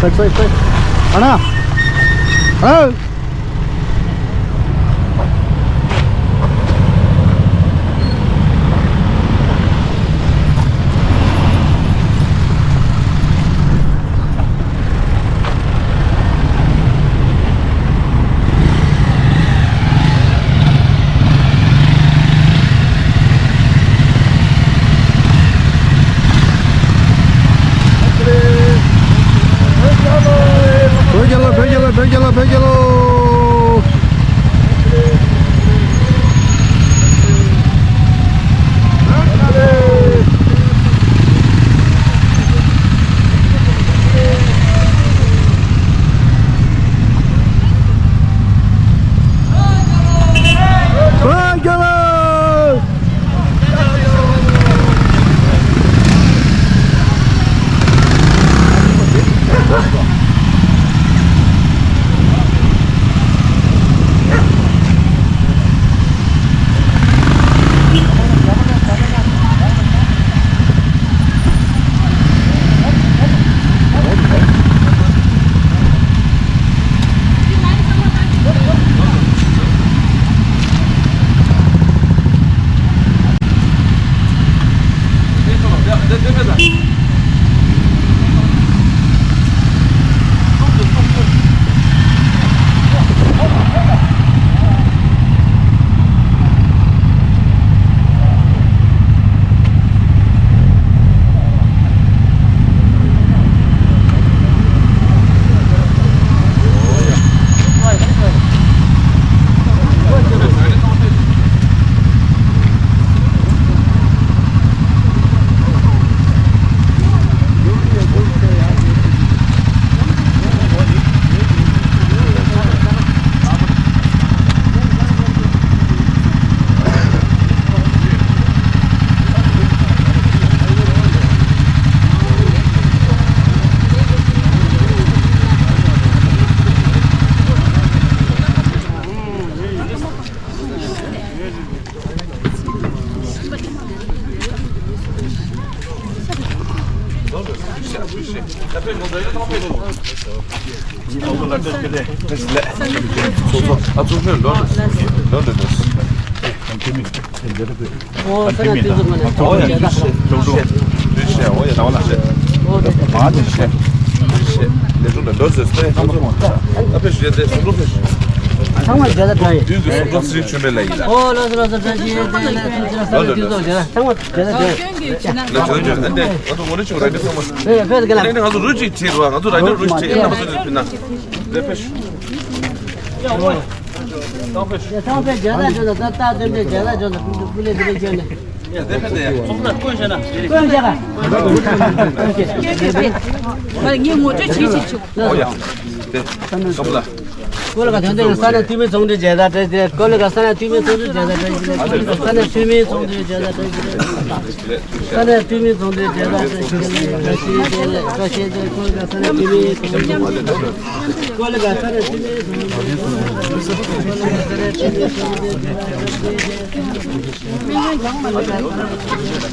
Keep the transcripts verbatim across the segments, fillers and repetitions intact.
Baik, baik, baik. Mana? Halo? བོད་རྒྱལ་ལོ། བོད་རྒྱལ་ལོ། བོད་རྒྱལ་ལོ། བོད་རྒྱལ་ལོ། ཚང་མ་བརྗེད་ས་དྲག་ཡོད། ཨོ་ལགས་སོ་ལགས་སོ། བཀྲ་ཤིས་བདེ་ལེགས། ཚང་མ་བརྗེད་ས་དྲག་ཡོད། ཚང་མ་བརྗེད་ས་དྲག་ཡོད། ང་ཚོ་རུ་གཅིག་བྱེད་རོགས། ང་ཚོ་ར་ཇོ་རུ་གཅིག་བྱེད་རོགས། ང་ཚོ་ར་ཇོ་རུ་གཅིག་བྱེད་རོགས། ཚང་མ་བརྗེད་ས་དྲག་ཡོད། ད་ལྟ་དེ་འདྲའི་བརྗེད་ས་དྲག་ཡོད། སྐུ་ལས་དེ་འདྲའི་བྱས་ནས། ངས་ངོ་སྤྲོད་བྱེད་ཅིག་ཆུ། ཨོ་ཡ། དེ་སོང་ལ། ཀོ་ལི་གྷལ་དོན་ལྡན་ས་གནས་འཐུས་མི་ཚོགས་འདུའི་མཇལ་དར་བཀྲ་ཤིས་བདེ་ལེགས། ཀོ་ལི་གྷལ་ས་གནས་འཐུས་མི་ཚོགས་འདུའི་མཇལ་དར་བཀྲ་ཤིས་བདེ་ལེགས། ཀོ་ལི་གྷལ་ས་གནས་འཐུས་མི་ཚོགས་འདུའི་མཇལ་དར་བཀྲ་ཤིས་བདེ་ལེགས། ས་གནས་འཐུས་མི་ཚོགས་འདུའི་མཇལ་དར་བཀྲ་ཤིས་བདེ་ལེགས། བཀྲ་ཤིས་བདེ་ལེགས། བཀྲ་ཤིས་བདེ་ལེགས། ཀོ་ལི་གྷལ་ས་གནས་འཐུས་མི་ཚོགས་འདུའི་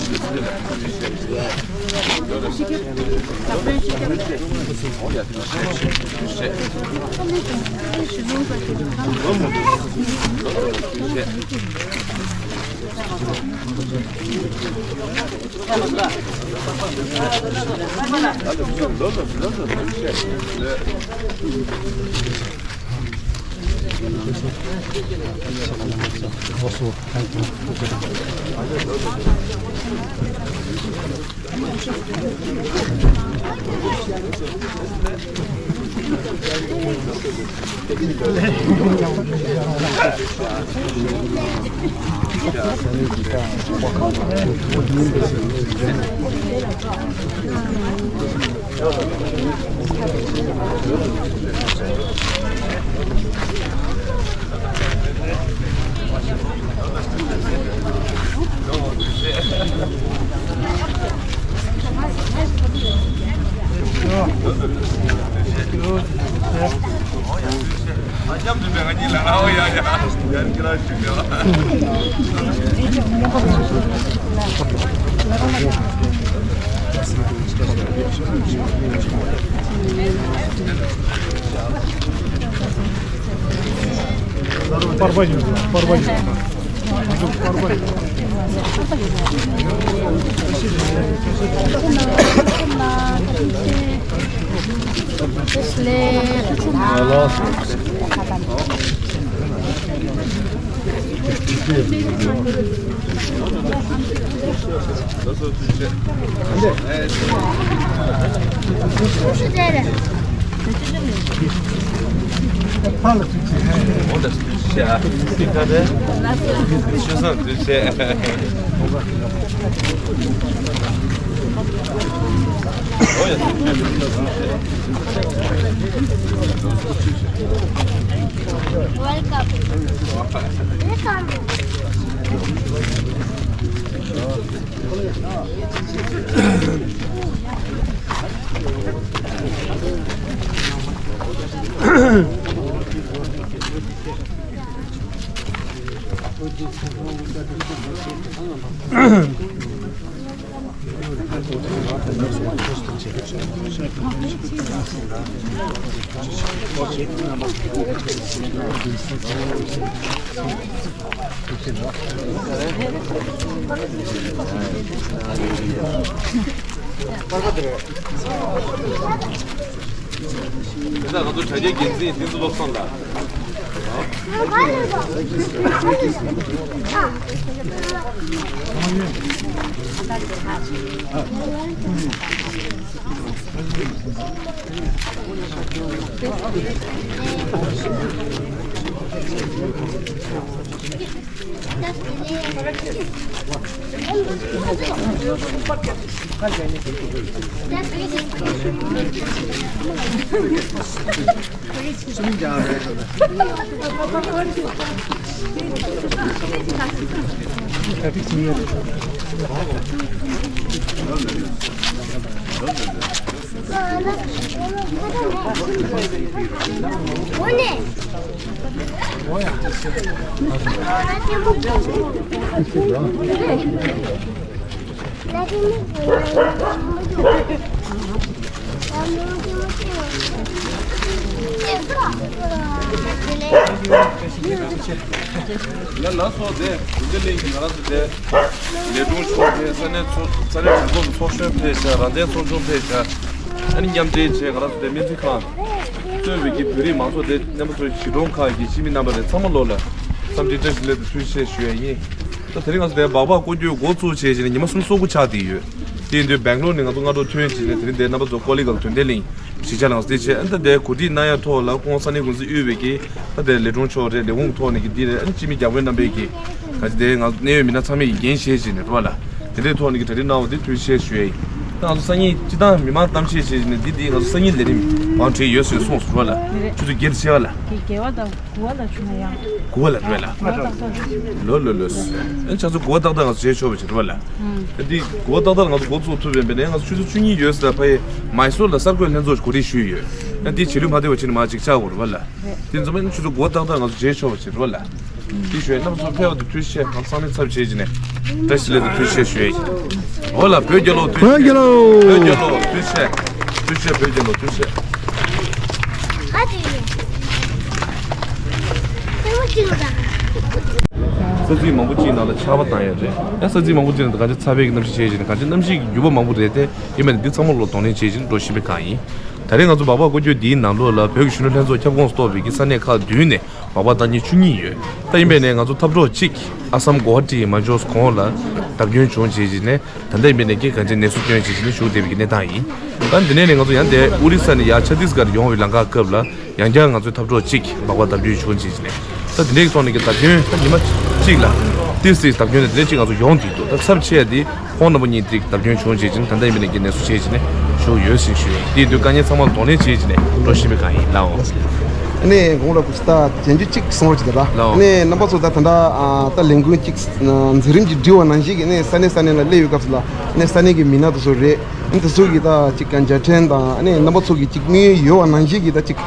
མཇལ་དར་བཀྲ་ཤིས་བདེ་ལེགས། ཀོ་ལི་གྷལ་ས་གནས་འཐུས་མི་ཚོགས་འདུའི་མཇལ་དར་བཀྲ་ཤིས་བདེ་ལེགས། པར་པ་ཡིན། པར་པ་ཡིན། པར་པ་ཡིན། དེ་ད་ང་ཚོ་དྲ་རྒྱའི་འགན་འཛིན་བསྟན་འཛིན་བློ་བཟང་ལགས། ལ་ལ་སོགས་ཏེ་དགུན་ཁའི་གླིང་གི་ང་རང་ཚོ་དེ་ལས་དྲུང་ཆོག་ཏེ་ས་གནས་ཚོ་ས་གནས་གྲོང་ཚོ་ཚོགས་གཞོན་ཕེབས་ཤག་རང་བཙན་ཚོགས་ཆུང་ཕེབས་ཤག་ཨ་ནི་མཉམ་འབྲེལ་བྱས་ང་རང་ཚོ་དེ་སྨན་རྩིས་ཁང་གཙོས་པའི་གི་བོད་རིགས་མང་ཚོགས་དེ་རྣམ་པ་ཚོའི་གཞིས་གྲོང་ཁག་གི་སྤྱི་མི་རྣམ་པ་རེ་ཚང་མ་ལོ་ལ་འཚམས་འདྲི་བཀྲ་ཤིས་བདེ་ལེགས་དང་ཐུགས་རྗེ་ཆེ་ཞུ་ཡ་ཡིན། ད་དེ་རིང་ང་ཚོ་དེ་སྦག་སྦག་སྐོར་སྐྱོད་འགོ་བཙུགས་བྱས་བྱས་ནས་ཉི་མ་སུམ་ཅུ་སོ་དགུ་ཆགས་བསྡད་ཡོད། དེ་ཡིན་དུས་སྦེང་ལོར་ནས་ང་ཚོ་སྔ་དྲོ་ཐོན་བྱས་ནས་དེ་རིང་དེ་རྣམ་པ་ཚོ་ཀོ་ལི་གལ་དོན་ལྡན་གླིང་གཞིས་ཆགས་ལ་ང་ཚོ་དེ་བྱས་ཨ་ནི་ད་དེ་གོ་སྒྲིག་གནང་ཡ་ཐོག་ལ་ཁོང་ས་གནས་ཀུང་སི་དབུས་པའི་གི་ད་དེ་ལས་དྲུང་མཆོག་རེད་ལས་ཁུངས་ཐོག་ནས་གི་འདི་རེད་ཨ་ནི་སྤྱི་མི་བརྒྱ་དཔོན་རྣམ་པས་གི་ག་ཚོད་དེ་ང་གནད་ཡོད་མི་སྣ་ཚང་མས་ཀྱི་འགན་བཞེས་བྱས་ནས་རེད་བ་ལ། དེ་འདྲའི་ཐོག་ནས་ཀྱི་གྲ་སྒྲིག་གནང་བ་དེ་ཐུགས་རྗེ་ཆེ་ཞུ་ཡ་ཡིན། ད་ང་ཚོ་སང་ཉིན་སྤྱི་བཏང་མི་མང་གཏམ་བཤད་བྱས་བྱས་ནས་འདི་འདི་ང་ཚོ་སང་ཉིན་ལས་རིམ་བང་བྲིས་ཡོད་ཟེར་གསུངས་སོང་རེད་བ་ལ། ཆུ་ཚོད་བརྒྱད་ཆེ་བ་ལ། དགེ་བ་དང་དགུ་བ་ལ་བྱུང་ན་ཡང་། དགུ་བ་ལ་རེད་བ་ལ། དགུ་བ་ཏག་ཏག་རེད། ལོ་ལོ་ལོ། ཨ་ཆ་ཚོ་དགུ་བ་ཏག་ཏག་ང་ཚོ་བྱས་ཆོག་པ་བྱས་རེད་བ་ལ། ཨ་འདི་དགུ་བ་ཏག་ཏག་ང་ཚོ་འགོ་བཙུགས་ཐུབ་པ་ཡིན་པ་ན་ང་ཚོ་ཆུ་ཚོད་བཅུ་གཉིས་ཡོལ་ཙམ་ཕ་ཡི་མའི་སོར་ལ་གསར་འགོད་ལྷན་ཚོགས་གོ་སྒྲིག་ཞུས་ཡོད། ཨ་འདི་བྱེད་ལུགས་མ་བདེ་བ་བྱས་ནས་མ་ཅིག་ཆགས་དགོས་རེད་བ་ལ། དེ་ཚོ་མ་ནི་ཆུ་ཚོད་དགུ་བ་ཏག་ཏག་ང་ཚོ་བྱས་ཆོག་པ་བྱས་རེད་བ་ལ། དེ་ཞོལ་རྣམ་པ་ཚོ་ཕེབས་པ་དེ་ཐུགས་རྗེ་ཆེ། ང་ཚོ་ཚང་མའི་ཚབ་བྱས་བྱས་ནས་བཀྲ་ཤིས་བདེ་ལེགས་དང་ཐུགས་རྗེ་ཆེ་ཞུ་ཡ་ཡིན། འོ་ལ་བོད་རྒྱལ་ལོ་ཐུགས་རྗེ་ཆེ། བོད་རྒྱལ་ལོ། བོད་རྒྱལ་ལོ་ཐུགས་རྗེ་ཆེ། ཐུགས་རྗེ་ཆེ། བོད་རྒྱལ་ལོ་ཐུགས་རྗེ་ཆེ། ས་ཚིགས་མང་པོ་ཅིག་ནང་ལ་ཆར་པ་བཏང་ཡོད་རེད། ཡང་ས་ཚིགས་མང་པོ་ཅིག་ནང་ལ་གང་ཅི་ཚ་བའི་གི་གནམ་གཤིས་བྱས་བྱས་ནས་གང་ཅི་གནམ་གཤིས་ཀྱི་འགྱུར་བ་མང་པོ་རེད་དེ་ཡིན་པ་ནི་འདི་ཚང་མ་ལོ་གདོང་ལེན་བྱས་བྱས་ནས་འགྲོ་བཞིན་པའི་སྒང་ཡིན། ད་རེས་ང་ཚོ་སྦག་སྦག་སྐོར་སྐྱོད་འདིའི་ནང་ལོགས་ལ་བོད་ཀྱི་གཞོན་ནུ་ལྷན་ཚོགས་ཁྱབ་ཁོངས་སུ་གཏོགས་པའི་གི་ས་གནས་ཁག་བདུན་ནས་སྦག་སྦག་བཏང་མཁན་བཅུ་གཉིས་ཡོད། ད་ཡིན་པས་ནས་ང་ཚོ་འཐབ་གྲོགས་གཅིག་ཨ་སམ་གོ་ཧ་ཏི་མ་འབྱོར་གོང་ལ་བརྡབ་སྐྱོན་བྱུང་བྱས་བྱས་ནས་ད་ལྟ་ཡིན་པས་ནས་ཀྱི་གང་ཅི་ནད་གསོ་སྐྱོན་བྱས་བྱས་ནས་བཞུགས་བསྡད་པའི་གི་གནས་སྟངས་ཡིན། ད་འདི་ནས་ནས་ང་ཚོ་ཡང་དེ་ཨོ་རི་ས་ནས་ཡར་ཆ་ཏིས་གར་ཡོང་བའི་ལམ་ཁ་སྐབས་ལ་ཡང་བསྐྱར་ང་ཚོའི་འཐབ་གྲོགས་གཅིག་སྦག་སྦག་བརྡབ་སྐྱོན་བྱུང་བྱས་བྱས་ནས་ད་དེ་འདྲའི་ཐོག་ནས་ཀྱི་བརྡབ་སྐྱོན་ད་ཉི་མ་གཅིག་ལ་ཏིས་ཏིས་བརྡབ་སྐྱོན་ད་དེ་འདྲ་གཅིག་ང་ཚོ་ཡོང་བསྡད་འདུག་ད་ཚབས་ཆེ་ཡ་དེ་ཁོང་རྣམ་པ་གཉིས་དེ་བརྡབ་སྐྱོན་བྱུང་བྱས་བྱས་ནས་ད་ལྟ་ཡིན་པས་ནས་ཀྱི་ནད་གསོ་བྱས་བྱས་ནས་བཞུགས་ཡོད་ཟེར་ཞུ་ཡིན། དེ་དུས་དཀའ་ངལ་ཚང་མ་གདོང་ལེན་བྱས་བྱས་ནས་འགྲོ་བཞིན་པའི་སྒང་ཡིན་ལགས། ཨ་ནི་དགོངས་ལ་སྐུ་ཞིག་ད་དྲན་རྒྱུ་གཅིག་གསུང་རོགས་བྱེད་དེ་ལ། ལགས། ཨ་ནི་རྣམ་པ་ཚོ་ད་ད་ལྟ་ཨ་ད་ལས་འགུལ་གཅིག་ཨ་མཛད་རིམ་གྱི་སྒྲིག་པ་ནང་བཞིན་གྱི་ཨ་ནི་ས་གནས་ས་གནས་ལ་སླེབས་ཡོད་སྐབས་སུ་ལ་ཨ་ནི་ས་གནས་ཀྱི་མི་སྣ་དེ་ཚོ་རེད། ཨ་ནི་དེ་ཚོ་གི་ད་གཅིག་ག་མཇལ་འཕྲད་དང་ཨ་ནི་རྣམ་པ་ཚོ་གི་གཅིག་དམིགས་ཡུལ་ཡོད་པ་ནང་བཞིན་གྱི་ད་གཅིག་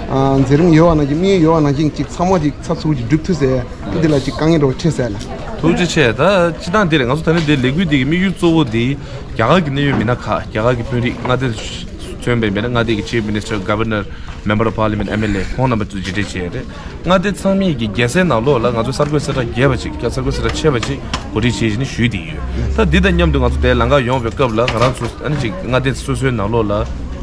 ཨ་མཛད་རིམ་ཡོད་པ་ནང་བཞིན་དམིགས་ཡུལ་ཡོད་པ་ནང་བཞིན་གཅིག་ཚང་མ་གཅིག་ཚགས་ཚུད་ཀྱིས་སྒྲུབ་ཐུབ་ཟེར། ཨ་ནི་དེ་ལ་གཅིག་དཀའ་ངལ་འདྲ་བོ་འཕྲད་ཟེར་ལ། ཐུགས་རྗེ་ཆེ། ད་སྤྱི་བཏང་འདི་རེད། ང་ཚོ་ད་ནི་འདི་ལས་འགུལ་འདི་གི་དམིགས་ཡུལ་གཙོ་བོ་འདི་རྒྱ་གར་གྱི་གནད་ཡོད་མི་སྣ་ཁག་རྒྱ་གར་གྱི་དཔོན་རིགས་མངའ་སྡེ་མཚོན་པའི་མི་སྣ་མངའ་སྡེ་གི་Chief Minister, Governor, Member of Parliament, M L A ཁོང་རྣམ་པ་ཚོས་མཇལ་འཕྲད་བྱས་རེད། མངའ་སྡེ་ཚང་མའི་གི་རྒྱལ་སའི་ནང་ལོགས་ལ་ང་ཚོ་གསར་འགོད་གསལ་བསྒྲགས་རྒྱས་པ་ཅིག་གསར་འགོད་གསལ་བསྒྲགས་ཆེ་བ་ཅིག་གོ་སྒྲིག་བྱས་བྱས་ནས་ཞུས་བསྡད་ཡོད། ད་འདི་དང་མཉམ་དུ་ང་ཚོ་དེ་ལམ་ཁ་ཡོང་བའི་སྐབས་ལ་ང་རང་ཚོ་ཨ་ནི་ཅིག་མངའ་སྡེ་སོ་སོའི་ནང་ལོགས་ལ་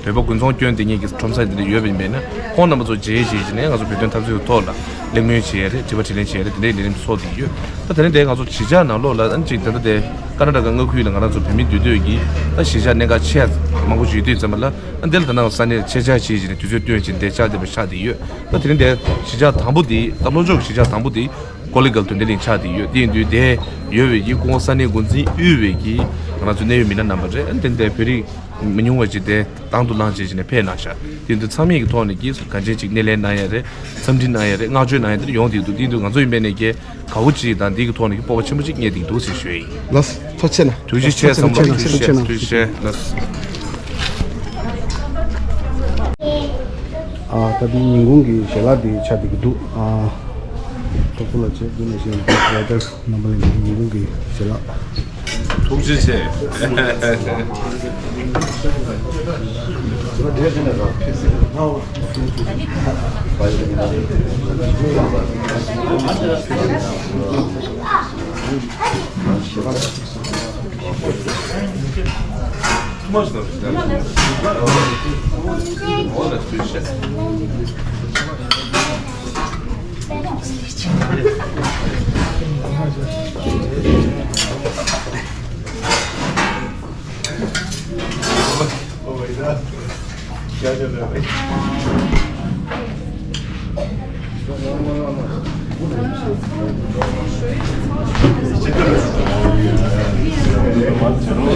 བོད་པ་དགུན་ཚོང་སྐྱོན་བསྡད་མཁན་གྱི་ཁྲོམ་ས་འདི་འདྲ་ཡོད་པ་ཡིན་པས་ན་ཁོང་རྣམ་པ་ཚོ་མཇལ་བྱས་བྱས་ནས་ང་ཚོ་བོད་དོན་འཐབ་རྩོད་ཀྱི་ཐོག་ལ་གླེང་མོལ་བྱས་རེད། དྲི་བ་དྲིས་ལན་བྱས་རེད། དེ་འདྲའི་ལས་རིམ་ཚོགས་བསྡད་ཡོད། ད་དེ་རིང་འདིར་ང་ཚོ་གཞིས་ཆགས་ནང་ལོགས་ལ་ཨ་ནི་ཅིག་ད་ལྟ་དེ་ཀ་ན་ཊ་ཀ་མངའ་ཁུལ་ལ་ང་རང་ཚོ་བོད་མི་འདུས་སྡོད་ཀྱི་ད་གཞིས་ཆགས་གནད་འགག་ཆེ་མང་པོ་ཞིག་ཡོད་དུས་ཙམ་པ་ལ་ཨ་འདི་ལ་ད་ནང་ས་གནས་ཆེད་བཅར་བྱས་བྱས་ནས་དུས་ཚོད་བཏོན་བྱས་འདིར་བཅར་བསྡད་པ་ཆགས་བསྡད་ཡོད། ད་དེ་རིང་འདིར་གཞིས་ཆགས་དང་པོ་འདི་ད་ལྷོ་ཕྱོགས་ཀྱི་གཞིས་ཆགས་དང་པོ་འདི་ཀོ་ལི་གྷལ་དོན་ལྡན་གླིང་ཆགས་བསྡད་ཡོད། དེ་ཡིན་དུས་དེ་ཡོད་པའི་གི་ཁོང་ས་གནས་འགོ་འཛིན་དབུས་པའི་གི་ང་རང་ཚོ་གནད་ཡོད་མི་སྣ་རྣམ་པ་རེད། ཨ་ནི་དེ་འདྲའི་བོད་རིགས་མི་ཉུང་བ་ཅིག་དེ་དང་དུ་བླངས་བྱས་བྱས་ནས་ཕེབས་གནང་ཤག་དེ་ཡིན་དུས་ཚང་མས་ཀྱི་ཐོག་ནས་ཀྱི་གང་ཅན་ཅིག་སྣེ་ལེན་གནང་ཡ་རེད། འཚམས་འདྲི་གནང་ཡ་རེད། བསྔགས་བརྗོད་གནང་ཡ་དེ་ཡོང་བསྡད་འདུག་དེ་ཡིན་དུས་ང་ཚོ་ཡིན་པའི་ནས་ཀྱི་དགའ་བོ་ཅིག་དང་འདི་གི་ཐོག་ནས་ཀྱི་སྤོབས་པ་ཆེན་པོ་ཅིག་རྙེད་བསྡད་འདུག་ཟེར་ཞུ་ཡ་ཡིན། ལགས་ཐུགས་རྗེ་ཆེ་གནང་། ཐུགས་རྗེ་ཆེ། ཐུགས་རྗེ་ཆེ་གནང་། ཐུགས་རྗེ་ཆེ། ཐུགས་རྗེ་ཆེ། ལགས། ཨ་ད་དེ་ཉིན་གུང་གི་ཞལ་ལག་དེ་ཆགས་བསྡད་ཀྱི་འདུག་ཨ་ཚོགས་གཙོ་ལགས་བཅས་བདུན་ལ་བཞིན་ར་ཏར་རྣམ་པ་ལྷན་རྒྱས་ཉིན་གུང་གི་ཞལ་ལག་ཐུགས་རྗེ་ཆེ།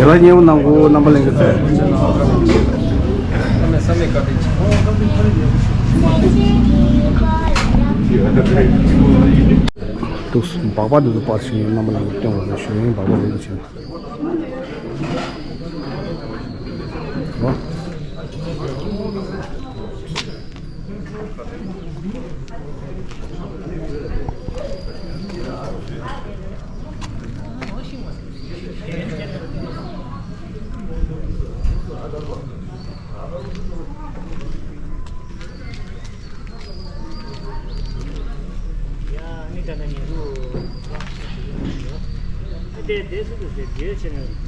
ཞལ་ལག་མཉེས་པོ་གནང་དགོས། རྣམ་པ་ལྷན་རྒྱས་ཚོས། འདུག་སྦག་སྦག་འདི་ཚོ་པར་ཞིག་རྣམ་པ་ལྷན་རྒྱས་སྟོན་དགོས་ཞུ་ཡིན། སྦག་སྦག་འདི་ཚོ་བྱས་ན།